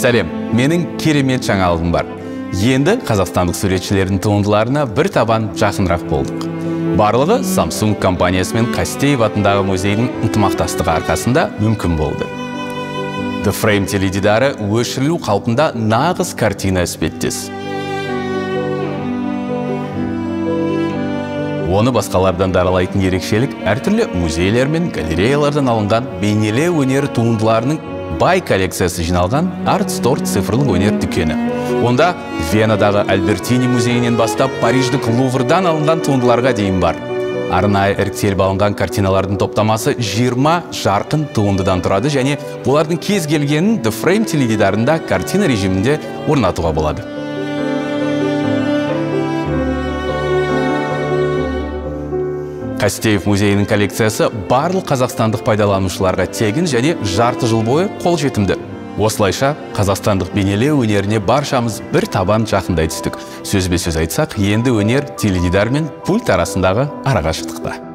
Сәлем, менің керемет жаңалығым бар. Енді қазақстандық суретшілердің туындыларына бір табан жақынырақ болдық. Барлығы Samsung компаниясы мен Қастеев атындағы музейдің ынтымақтастығы арқасында мүмкін болды. The Frame теледидары өшірілу қалпында нағыз картина іспеттес. Оны басқалардан даралайтын ерекшелік әртүрлі музейлер мен галереялардан алынған бейнелеу өнері туындыларының бай коллекциясы жиналған Art Store цифрлық өнер дүкені. Онда Венадағы Альбертини музейінен бастап Париждік Луврдан алынған туындыларға дейін бар. Арнайы іріктеліп алынған картиналардың топтамасы 20 жарқын туындыдан тұрады және олардың кез келгенін The Frame теледидарында картина режимінде орнатуға болады. Қастеев музейінің коллекциясы барлық қазақстандық пайдаланушыларға тегін және жарты жыл бойы қолжетімді. Осылайша, қазақстандық бейнелеу өнеріне баршамыз бір табан жақындай түстік. Сөзбе сөз айтсақ, енді өнер теледидар мен пульт арасындағы арақашықтықта.